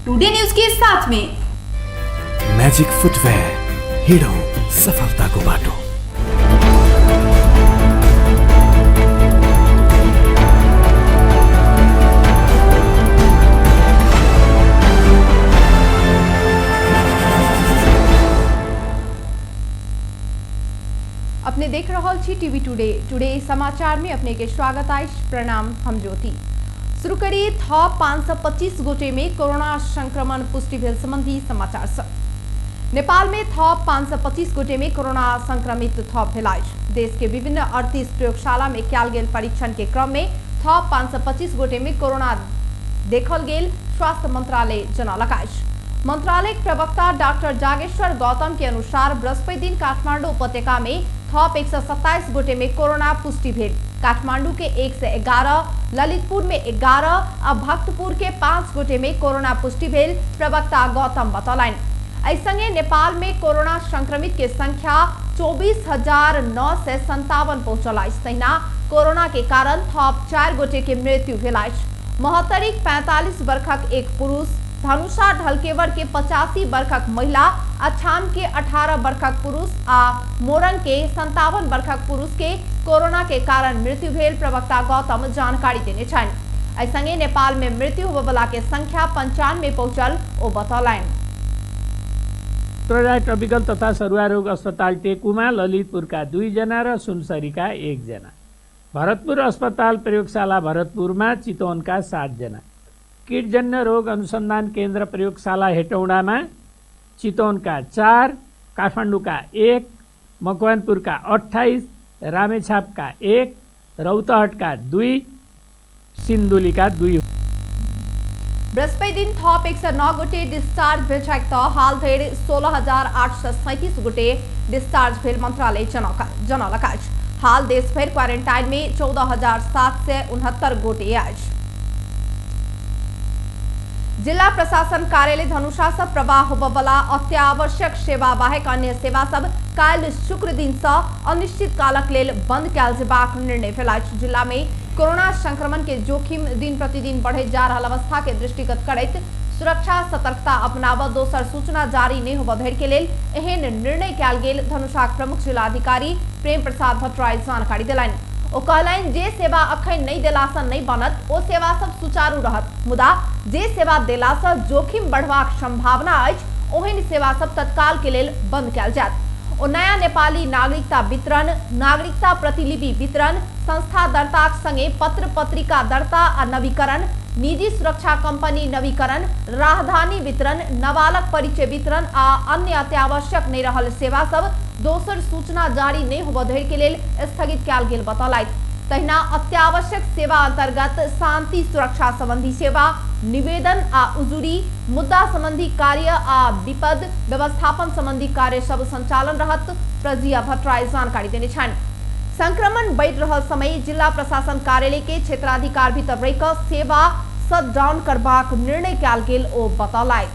Today news के साथ में। म्याजिक फुटवेयर, हिँडौँ सफलताको बाटो। अपने देख रहल छी टीवी टुडे। टुडे समाचार में अपने के स्वागत अछि। प्रणाम, हम ज्योति। शुरू करी थप 525 गोटे में कोरोना संक्रमण पुष्टि भेल संबंधी समाचार सँ। नेपाल में थप 525 गोटे में कोरोना संक्रमित थप भेल अछि। देश के विभिन्न 38 प्रयोगशाला में कयल गेल परीक्षण के क्रम में थप 525 गोटे में कोरोना देखल गेल स्वास्थ्य मंत्रालय जनौलक अछि। मंत्रालय प्रवक्ता डॉक्टर जागेश्वर गौतम के अनुसार बृहस्पति दिन काठमांडू उपत्यका में थप 127 गोटे में कोरोना पुष्टि भेल। काठमांडू के 111, ललितपुर में 11 आ भक्तपुर के 5 गोटे में कोरोना पुष्टि भेल प्रवक्ता गौतम बतौलनि। एहि संगे नेपाल में कोरोना संक्रमित के संख्या 24,957 पहुंचल अछि। तहिना कोरोना के कारण थप 4 गोटे के मृत्यु भेल अछि। महोत्तरीक 45 वर्षक एक पुरुष, धनुषा ढलकेवर के 85 वर्षक महिला, अछाम के 18 वर्षक पुरुष आ मोरंग के 57 वर्षक पुरुष के कोरोना के कारण मृत्यु भेल प्रवक्ता गौतम जानकारी देने छनि। एहि संगे नेपाल में मृत्यु होबयवला के संख्या 95 पहुंचल ओ बतौलनि। उत्तरराय ट्रपिकल तथा सरुवा रोग अस्पताल टेकुमा ललितपुरका 2 जना र सुनसरीका 1 जना, भरतपुर अस्पताल प्रयोगशाला भरतपुरमा चितवनका 7 जना, कीटजन्य रोग अनुसन्धान केन्द्र प्रयोगशाला हेटौँडामा चितवनका 4, काठमाडौँका 1, मकवानपुरका 28, रामेछापका 1, रौतहटका 2, सिन्धुलीका 2। बृहस्पति दिन थप 109 गोटे डिस्चार्ज भेल छैक त हाल धरि 16,837 गोटे डिस्चार्ज भेल मंत्रालय जनौलक अछि। हाल देशभरि क्वारेंटाइन में 14,769 गोटे अछि। जिला प्रशासन कार्यालय धनुषा से प्रवाह होबयवला अत्यावश्यक सेवा बाहेक अन्य सेवा सब काल्हि शुक्र दिन से अनिश्चित कालक लेल बंद कयल जेबाक निर्णय भेल अछि। जिला में कोरोना संक्रमण के जोखिम दिन प्रतिदिन बढ़ैत जा रहल अवस्था के दृष्टिगत करैत सुरक्षा सतर्कता अपनाबऽ दोसर सूचना जारी नहि होबय धरि के लेल एहन निर्णय कयल गेल धनुषाक प्रमुख जिलाधिकारी प्रेम प्रसाद भट्टराई जानकारी देलनि। ओ कहलनि जे सेवा अखन नहि देलासँ नहि बनत, ओ सेवा सब सुचारू रहत, मुदा जे सेवा देलासँ जोखिम बढ़बाक संभावना अछि ओहन सेवा सब तत्काल के लेल बंद कयल जायत। ओ नया नेपाली नागरिकता वितरण, नागरिकता प्रतिलिपि वितरण, संस्था दर्ताक संगे पत्र पत्रिका दर्ता आ नवीकरण, निजी सुरक्षा कंपनी नवीकरण, राहदानी वितरण, नाबालग परिचय वितरण आ अन्य अत्यावश्यक नहि रहल सेवा सब दोसर सूचना जारी नहि होबय धरि के लेल स्थगित कयल गेल बतौलथि। तहिना अत्यावश्यक सेवा अंतर्गत शांति सुरक्षा संबंधी सेवा, निवेदन आ उजुरी, मुद्दा संबंधी कार्य आ विपद व्यवस्थापन संबंधी कार्य सब संचालन रहत प्रजिया भट्टराई जानकारी देने छनि। संक्रमण बढ़ि रहल समय जिला प्रशासन कार्यालय के क्षेत्राधिकार भीतर रहि कऽ सेवा शटडाउन करबाक निर्णय कयल गेल ओ बतौलथि।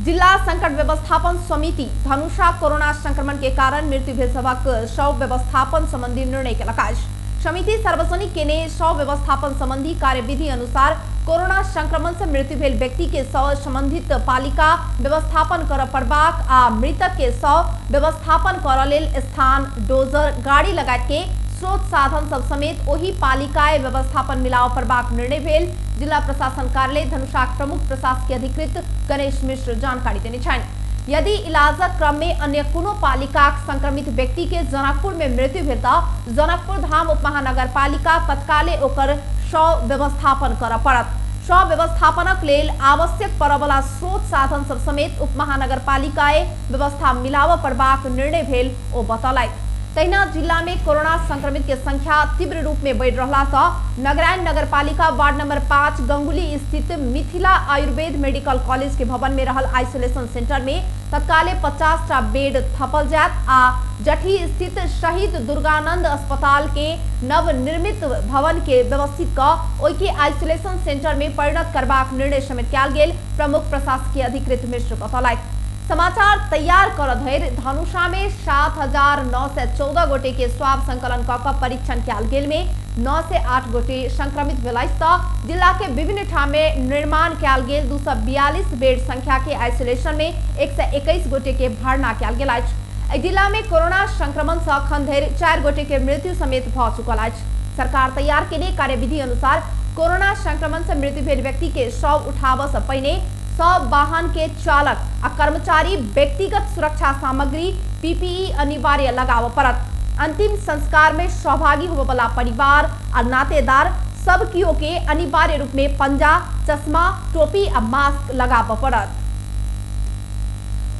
जिला संकट व्यवस्थापन समिति धनुषा कोरोना संक्रमण के कारण मृत्यु भेल सभक शव व्यवस्थापन संबंधी निर्णय केलक अछि। समिति सार्वजनिक केने शव व्यवस्थापन संबंधी कार्यविधि अनुसार कोरोना संक्रमण से मृत्यु भेल व्यक्ति के शव संबंधित पालिका व्यवस्थापन करऽ पड़बाक आ मृतक के शव व्यवस्थापन करऽ लेल स्थान, डोजर, गाड़ी लगायत के स्रोत साधन सब समेत ओहि पालिकाय व्यवस्थापन मिलाव पड़बाक निर्णय भेल जिला प्रशासन कार्यालय धनुषाक प्रमुख प्रशासकीय अधिकृत गणेश मिश्र जानकारी देने छनि। यदि इलाजक क्रम में अन्य कोनो पालिकाक संक्रमित व्यक्ति के जनकपुर में मृत्यु भेल त जनकपुर धाम उपमहानगरपालिका तत्काले ओकर शव व्यवस्थापन करऽ पड़त। शव व्यवस्थापनक लेल आवश्यक पड़यवला स्रोत साधन सब समेत उपमहानगरपालिकाए व्यवस्था मिलाबऽ पड़बाक निर्णय भेल ओ बतौलथि। तहिना जिला में कोरोना संक्रमित के संख्या तीव्र रूप में बढ़ि रहला सँ नगरायण नगरपालिका वार्ड नंबर 5 गंगुली स्थित मिथिला आयुर्वेद मेडिकल कॉलेज के भवन में रहल आइसोलेशन सेंटर में तत्काले 50टा बेड थपल जायत आ जठी स्थित शहीद दुर्गानंद अस्पताल के नवनिर्मित भवन के व्यवस्थित कऽ ओहि के आइसोलेशन सेंटर में परिणत करबाक निर्णय समेत कयल गेल प्रमुख प्रशासकीय अधिकृत मिश्र बतौलथि। समाचार तैयार कर धरि धनुषा में 7,914 गोटे के स्वाब संकलन कऽ कऽ परीक्षण कयल गेल में 908 गोटे संक्रमित भेल अछि तऽ जिला के विभिन्न ठाम में निर्माण कयल गेल 242 बेड संख्या के आइसोलेशन में 121 गोटे के भर्ना कयल गेल अछि। एहि जिला में कोरोना संक्रमण से अखन धरि 4 गोटे के मृत्यु समेत भऽ चुकल अछि। सरकार तैयार केने कार्यविधि अनुसार कोरोना संक्रमण से मृत्यु भेल व्यक्ति के शव उठाबऽ से पहिने सब वाहन के चालक आ कर्मचारी व्यक्तिगत सुरक्षा सामग्री पीपीई अनिवार्य लगाबऽ पड़त। अंतिम संस्कार में सहभागी होबऽवला परिवार आ नातेदार सब कियो के अनिवार्य रूप में पंजा, चश्मा, टोपी आ मास्क लगाबऽ पड़त।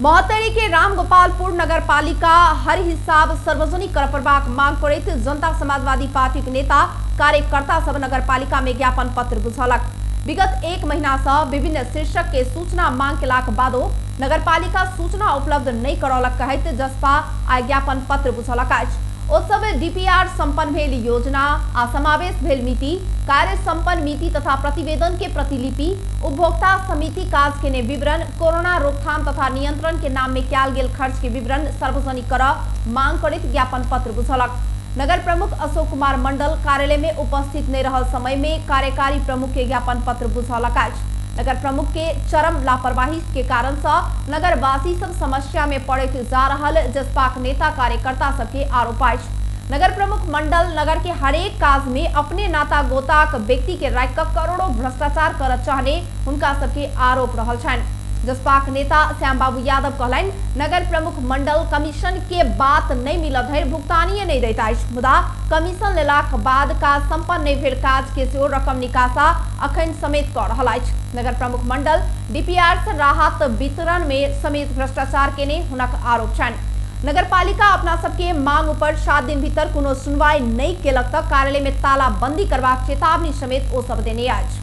महोत्तरी के रामगोपालपुर नगर पालिका हर हिसाब सार्वजनिक कर पड़बाक मांग करैत जनता समाजवादी पार्टी के नेता कार्यकर्ता सब नगर पालिका में ज्ञापन पत्र बुझौलक। विगत 1 महीना से विभिन्न शीर्षक के सूचना मांग केलाक बादो नगरपालिका सूचना उपलब्ध नहीं करौलक कहैत जसपा आइ ज्ञापन पत्र बुझौलक अछि। ओ सब डीपीआर संपन्न भेल योजना आ समावेश भेल मिति, कार्य संपन्न मिति तथा प्रतिवेदन के प्रतिलिपि, उपभोक्ता समिति काज के विवरण, कोरोना रोकथाम तथा नियंत्रण के नाम में कयल गेल खर्च के विवरण सार्वजनिक कर मांग करैत ज्ञापन पत्र बुझौलक। नगर प्रमुख अशोक कुमार मंडल कार्यालय में उपस्थित नहीं रहल समय में कार्यकारी प्रमुख के ज्ञापन पत्र बुझौलक अछि। नगर प्रमुख के चरम लापरवाही के कारण से नगरवासी सब समस्या में पड़ैत जा रहल जसपाक नेता कार्यकर्ता सबके आरोप अछि। नगर प्रमुख मंडल नगर के हरेक काज में अपने नाता गोताक व्यक्ति के राखि कऽ करोड़ों भ्रष्टाचार करऽ चाहने हुनका सबके आरोप रहल छनि। जसपाक नेता श्याम बाबू यादव कहलनि नगर प्रमुख मंडल कमीशन के बात नहीं मिलऽ धरि भुगतानिये नहीं दैत अछि, मुदा कमीशन लेलाक बाद काज संपन्न नहीं भेल काज के सेहो रकम निकासा अखन समेत कऽ रहल अछि। नगर प्रमुख मंडल डीपीआर से राहत वितरण में समेत भ्रष्टाचार केने हुनक आरोप छनि। नगरपालिका अपना सबके मांग पर 7 दिन भीतर कोनो सुनवाई नहीं केलक तऽ कार्यालय में तालाबंदी करबाक चेतावनी समेत ओ सब देने अछि।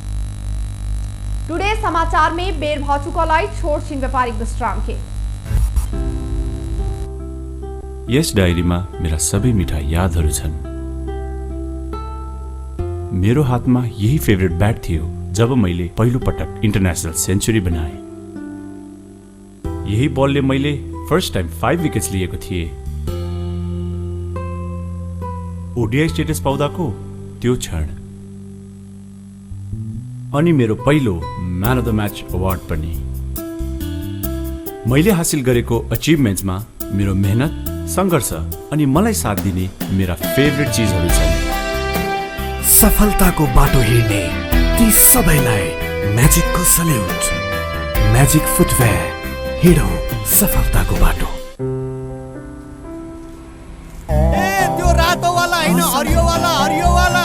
टुडे समाचार में बेर भऽ चुकल अछि छोट छिन व्यापारिक विश्राम के। यस डायरीमा मेरा सबै मिठा यादहरू छन्। मेरो हातमा यही फेभरेट ब्याट थियो जब मैले पहिलो पटक इन्टरनेसनल सेन्चुरी बनाएँ। यही बलले मैले फर्स्ट टाइम 5 विकेट्स लिएको थिएँ। ओडिआई स्टेटस पाउँदाको त्यो क्षण अनि मेरो पहिलो man of the match award पनि। मैले हासिल गरेको अचिभमेन्ट्समा मेरो मेहनत, सङ्घर्ष अनि मलाई साथ दिने मेरा फेभरेट चिजहरू छन्। सफलताको बाटो हिँड्ने ती सबैलाई म्याजिकको सल्युट। म्याजिक फुटवेयर, हिँडौँ सफलताको बाटो। ए त्यो रातोवाला होइन, हरियोवाला, हरियोवाला।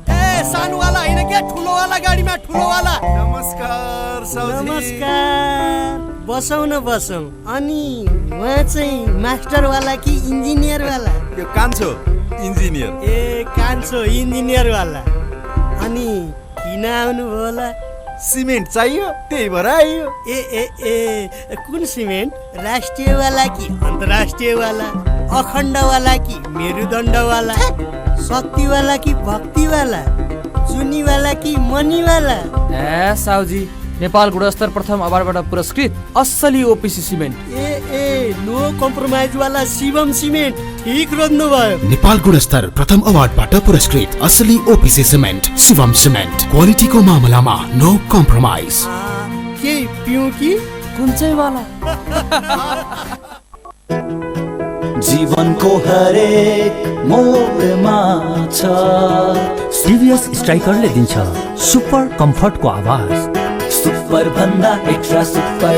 ए सानोवाला होइन क्या, ठुलोवाला गाडीमा, ठुलोवाला। नमस्कार साउजी। नमस्कार, बसौँ न बसौँ। अनि उहाँ चाहिँ मास्टरवाला कि इन्जिनियरवाला? यो कान्छो इन्जिनियर। ए कान्छो इन्जिनियरवाला। अनि किन आउनुभयो होला? सिमेन्ट चाहियो त्यही भएर आइयो। ए ए ए कुन सिमेन्ट? राष्ट्रियवाला कि अन्तर्राष्ट्रियवाला? अखण्डवाला कि मेरुदण्डवाला? शक्तिवाला कि भक्तिवाला? चुनीवाला कि मनीवाला? ए साउजी, नेपाल गुणस्तर प्रथम अवार्डबाट पुरस्कृत असली ओपिसी सिमेन्ट। ए ए नो कम्प्रोमाइज वाला शिवम सिमेन्ट, ठीक रोज्नु भयो। नेपाल गुणस्तर प्रथम अवार्डबाट पुरस्कृत असली ओपिसी सिमेन्ट शिवम सिमेन्ट, क्वालिटीको मामलामा नो कम्प्रोमाइज। के पिउँ कि कुन चाहिँ वाला? जीवनको हरेक मोडमा छ सिरियस स्ट्राइकरले दिन्छ सुपर कम्फर्टको आवाज, सुपर भन्दा एक्स्ट्रा सुपर।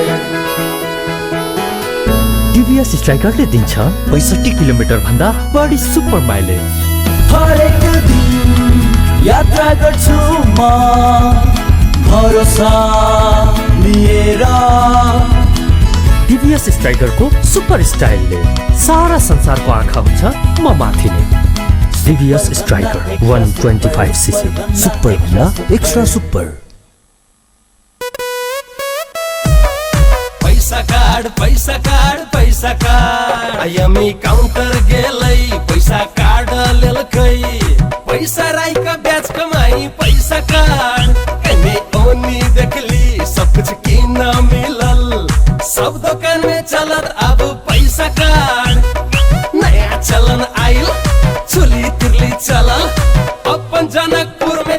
टिभीएस स्ट्राइकरले दिन्छ 65 किलोमिटर भन्दा बढी सुपर माइलेज। हरेक दिन यात्रा गर्छु म भरोसा लिएर। टिभीएस स्ट्राइकरको सुपर स्टाइलले सारा संसारको आँखा हुन्छ म माथि नै। टिभीएस स्ट्राइकर 125 सीसी, सुपर भन्दा एक्स्ट्रा सुपर। पैसा कार्ड, पैसा कार्ड, पैसा कार्ड। आईएमई काउंटर गेलै पैसा कार्ड लेलकै, पैसा राइका ब्याज कमाई पैसा कार्ड। कने ओनी देखली सब कुछ किन मिलल, सब दुकान में चलत अब पैसा कार्ड। नया चलन आइल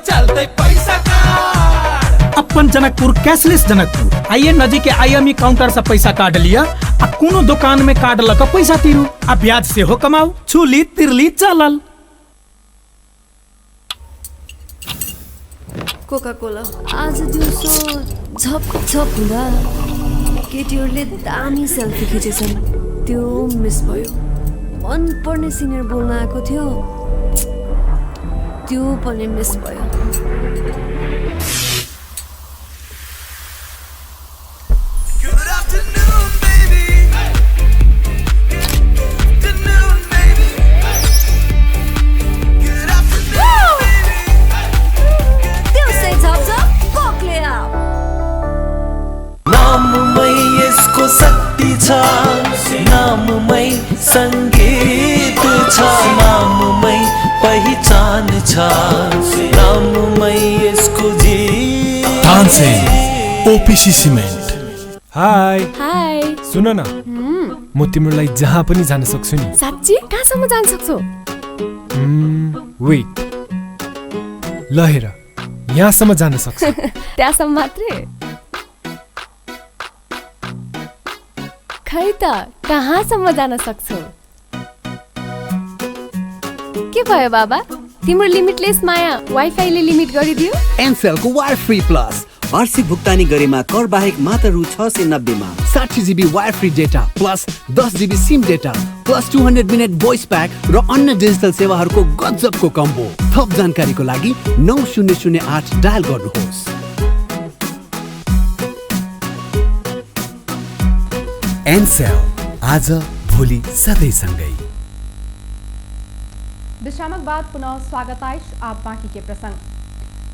चलतै पैसा कार्ड। अपन जनकपुर कैशलेस जनकपुर। आइए नजीक के आईएमई काउंटर से पैसा कार्ड लिया आ कोनो दुकान में कार्ड लऽ कऽ पैसा तीरू आ ब्याज सेहो कमाऊ। छुली तिरली चलल। कोका कोला आज दिउँसो झप झप हुँदा केटीहरूले दामी सेल्फी खिचेछन्, त्यो मिस भयो। मनपर्ने सिनियर बोल्न आएको थियो, त्यो पनि मिस भयो। नाममै यसको शक्ति छ, नाममै सङ्गीत छ, नाममै पहिचान छ, नाममै यसको जीवन। Tansen OPC cement. Hi hi, सुन न, म तिम्रो लागि जहाँ पनि जान सक्छु नि। साँच्ची? कहाँसम्म जान सक्छौ? वेट, ल हेर, यहाँसम्म जान सक्छु। त्यहाँसम्म मात्रै? खै त कहाँसम्म जान सक्छौ? के भयो बाबा, तिम्रो लिमिटलेस माया वाइफाईले लिमिट गरिदियो? एनसेलको वायर फ्री प्लस वार्षिक भुक्तानी गरेमा कर बाहेक मात्र रु 690 मा 60 GB wire free data plus 10 GB SIM data plus 200 minute voice pack र अन्य डिजिटल सेवाहरूको गजबको कम्बो। थप जानकारीको लागि 9008 डायल गर्नुहोस्। एनसेल आज भोलि सधैँ सँगै। विश्रामक बाद पुनः स्वागत अछि। आप बाकी के प्रसंग।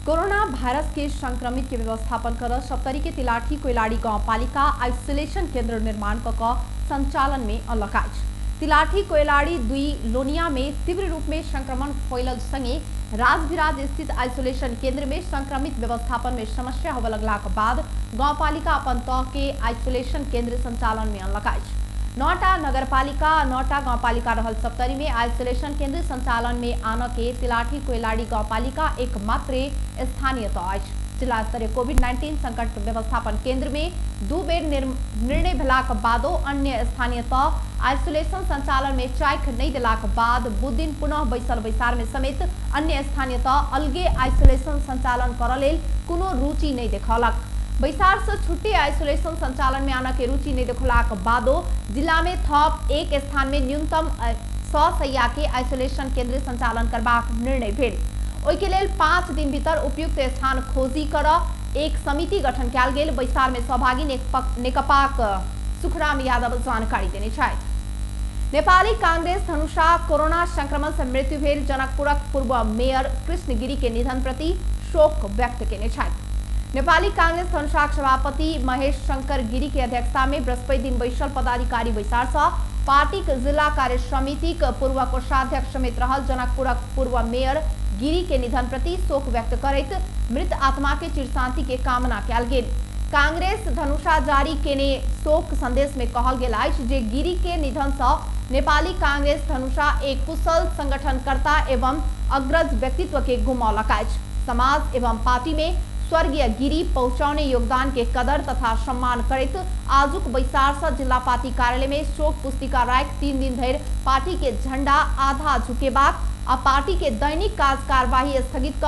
कोरोना वायरस के संक्रमित के व्यवस्थापन कर सप्तरी के तिलाठी कोइलाड़ी गाउँपालिका आइसोलेशन केंद्र निर्माण क संचालन में अनलक अछि। तिलाठी कोइलाड़ी 2 लोनिया में तीव्र रूप में संक्रमण फैलल संगे राजविराज स्थित आइसोलेशन केंद्र में संक्रमित व्यवस्थापन में समस्या होबय लगलाक बाद गाउँपालिका अपन तह के आइसोलेशन केंद्र संचालन में अनलक अछि। 9टा नगरपालिका 9टा गाउँपालिका रहल सप्तरी में आइसोलेशन केंद्र संचालन में आन के तिलाठी कोइलाड़ी गाउँपालिका एकमात्र स्थानीय तह अछि। जिला स्तरीय कोविड-19 संकट व्यवस्थापन केंद्र में 2 बेर निर्णय भेलाक बादो अन्य स्थानीय तह आइसोलेशन संचालन में चाइख नहीं देलाक बाद बुधदिन पुनः बैसल बैसार में समेत अन्य स्थानीय तह अलगे आइसोलेशन संचालन करऽ लेल कोनो रुचि नहीं देखौलक। बैसार से छुट्टी आइसोलेशन संचालन में आना के रुचि नहीं देखौलाक बादो जिला में थप एक स्थान में न्यूनतम 100 शैया के आइसोलेशन केंद्र संचालन करबाक निर्णय भेल। ओहिके लेल 5 दिन भीतर उपयुक्त स्थान खोजी कर एक समिति गठन कयल गेल। बैसार में सहभागी नेकपाक सुखराम यादव जानकारी देने छथि। नेपाली कांग्रेस धनुषा कोरोना संक्रमण से मृत्यु भेल जनकपुरक पूर्व मेयर कृष्ण गिरी के निधन प्रति शोक व्यक्त केने छथि। नेपाली कांग्रेस धनुषाक सभापति महेश शंकर गिरी के अध्यक्षता में बृहस्पति दिन बैसल पदाधिकारी बैसार से पार्टीक जिला कार्य समितिक पूर्व कोषाध्यक्ष समेत रहल जनकपुरक पूर्व मेयर गिरी के निधन प्रति शोक व्यक्त करैत मृत आत्मा के चिरशांति के कामना कयल गेल। कांग्रेस धनुषा जारी केने शोक संदेश में कहल गेल अछि जे गिरी के निधन से नेपाली कांग्रेस धनुषा एक कुशल संगठनकर्ता एवं अग्रज व्यक्तित्व के गुमौलक अछि। समाज एवं पार्टी में स्वर्गीय गिरी पहुँचौने योगदान के कदर तथा सम्मान करैत आजुक बैसार से जिला पार्टी कार्यालय में शोक पुस्तिका राखि 3 दिन धरि पार्टी के झंडा आधा झुकेबाक आ पार्टी के दैनिक काज कार्यवाही स्थगित क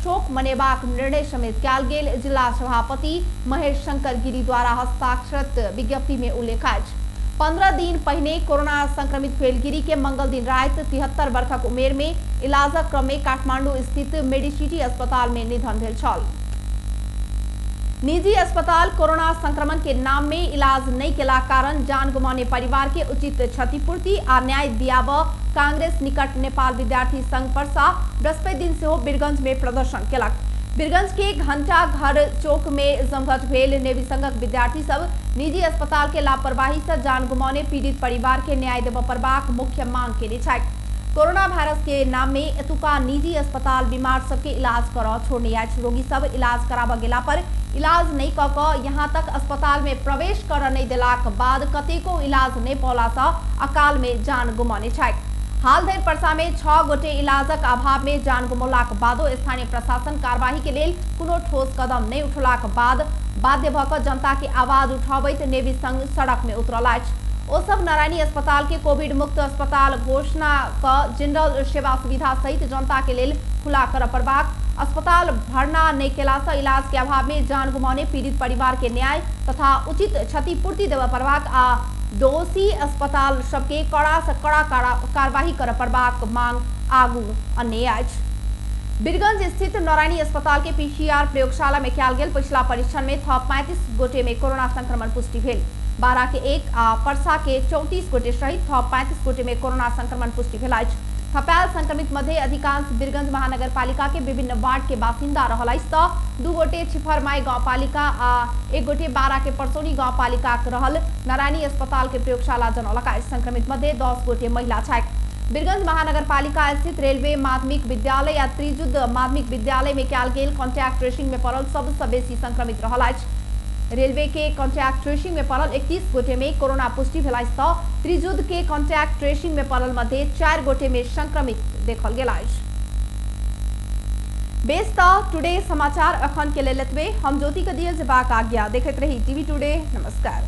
शोक मनेबाक निर्णय समेत कयल गेल। जिला सभापति महेश शंकर गिरी द्वारा हस्ताक्षरित विज्ञप्ति में उल्लेख अछि। 15 दिन पहिने कोरोना संक्रमित भेल गिरी के मंगल दिन राति 73 वर्षक उमेर में इलाजक क्रम में काठमांडू स्थित मेडिसिटी अस्पताल में निधन भेल छल। निजी अस्पताल कोरोना संक्रमण के नाम में इलाज नहीं केला कारण जान गुमाने परिवार के उचित क्षतिपूर्ति आ न्याय दियाब कांग्रेस निकट नेपाल विद्यार्थी संघ पर्सा बृहस्पति दिन सेहो बीरगंज में प्रदर्शन केलक। बीरगंज के घंटा घर चौक में जमघट भेल नेवी संघक विद्यार्थी सब निजी अस्पताल के लापरवाही से जान गुमाने पीड़ित परिवार के न्याय देव पड़बाक मुख्य मांग केने छथि। कोरोना वायरस के नाम में एतुका निजी अस्पताल बीमार सबके इलाज कर छोड़ने अछि। रोगी सब इलाज कराबऽ गेला पर इलाज नहीं कऽ कऽ यहाँ तक अस्पताल में प्रवेश कर नहीं देलाक बाद कतेको इलाज नहीं पौला से अकाल में जान गुमाने छथि। हाल धरि परसा में 6 गोटे इलाजक अभाव में जान गुमौलाक बादो स्थानीय प्रशासन कार्यवाही के लेल कोनो ठोस कदम नहि उठौलाक बाद बाध्य भऽ कऽ जनता के आवाज उठाबैत नेवी संघ सड़क में उतरल अछि। ओ सब नारायणी अस्पताल के कोविड मुक्त अस्पताल घोषणा क जनरल सेवा सुविधा सहित जनता के लेल खुला करय पड़बाक, अस्पताल भर्ना नहि केला सँ इलाज के अभाव में जान गुमाउने पीड़ित परिवार के न्याय तथा उचित क्षतिपूर्ति देबय पड़बाक आ दोषी अस्पताल सबके कड़ा से कड़ा कार्यवाही करय पड़बाक मांग आगू अनने अछि। बीरगंज स्थित नारायणी अस्पताल के पीसीआर प्रयोगशाला में कयल गेल पिछला परीक्षण में थप 35 गोटे में कोरोना संक्रमण पुष्टि भेल। 12 के 1 आ परसा के 34 गोटे सहित थप 35 गोटे में कोरोना संक्रमण पुष्टि भेल अछि। थपायल संक्रमित मध्य अधिकांश बीरगंज महानगरपालिका के विभिन्न वार्ड के बासिन्दा रहल अछि त 2 गोटे छिफरमाई गाउँपालिका आ 1 गोटे 12 के परसौनी गाउँपालिका रहल नारायणी अस्पताल के प्रयोगशाला जनौलक अछि। संक्रमित मध्य 10 गोटे महिला छथि। बीरगंज महानगरपालिका स्थित रेलवे माध्यमिक विद्यालय आ त्रिजुद्ध माध्यमिक विद्यालय में कयल गेल कॉन्टैक्ट ट्रेसिंग में पड़ल सबसँ बेसी संक्रमित रहल अछि। रेलवे के कॉन्टैक्ट ट्रेसिंग में पड़ल 31 गोटे में कोरोना पुष्टि भेल अछि त त्रिजुद्ध के कॉन्टैक्ट ट्रेसिंग में पड़ल मध्य 4 गोटे में संक्रमित देखल गेल अछि। बेस त टुडे समाचार अखन के लेल एतबे। हम ज्योति के दिए जेबाक आज्ञा। देखैत रही टीवी टुडे। नमस्कार।